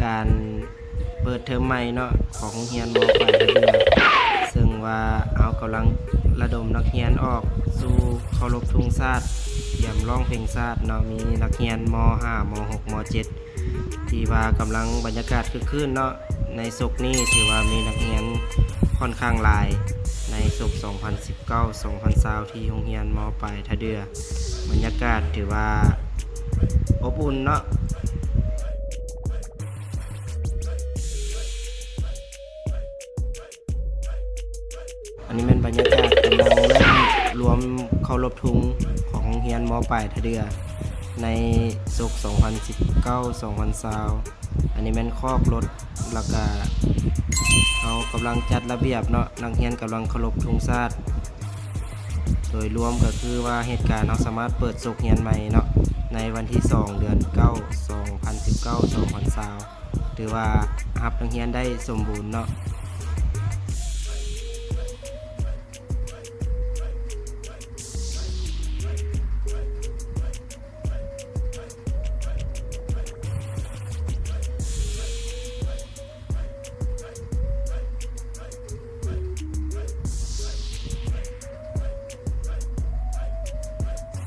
ການເປີດເທີມໃໝ່ເນາະ ຂອງໂຮງຮຽນ ມ.ປາຍທ່າເດື່ອ ເຊິ່ງວ່າເຮົາກຳລັງລະດົມນັກຮຽນອອກສູ່ເຄົາລົບທຸງຊາດ, ກຽມຮ້ອງເພງຊາດເນາະ. ມີນັກຮຽນ ມ.ຫ້າ ມ.ຫົກ ມ.ເຈັດ ທີ່ວ່າກຳລັງບັນຍາກາດຄຶກຄື້ນເນາະ. ໃນສົກນີ້ຖືວ່າມີນັກຮຽນຂ້ອນຂ້າງຫຼາຍ ໃນສົກສອງພັນສິບເກົ້າ ສອງພັນຊາວ ທີ່ໂຮງຮຽນ ມ.ປາຍທ່າເດື່ອ. ບັນຍາກາດຖືວ່າອົບອຸ່ນເນາະ. ອັນນີ້ແມ່ນບັນຍາກາດກຳລັງເລີ່ມລວມເຄົາລົບທຸງຂອງໂຮງຮຽນ ມ.ປາຍທ່າເດື່ອ ໃນສົກສອງພັນສິບເກົ້າ ສອງພັນຊາວ. ອັນນີ້ແມ່ນຄອກລົດ ແລ້ວກະເຮົາກຳລັງຈັດລະບຽບເນາະ, ນັກຮຽນກຳລັງເຄົາລົບທຸງຊາດ. ໂດຍລວມກໍຄືວ່າເຫດການເຮົາສາມາດເປີດສົກຮຽນໃໝ່ເນາະ ໃນວັນທີສອງ ເດືອນເກົ້າ ສອງພັນສິບເກົ້າ ສອງພັນຊາວ ຖືວ່າຮັບນັກຮຽນໄດ້ສົມບູນເນາະ.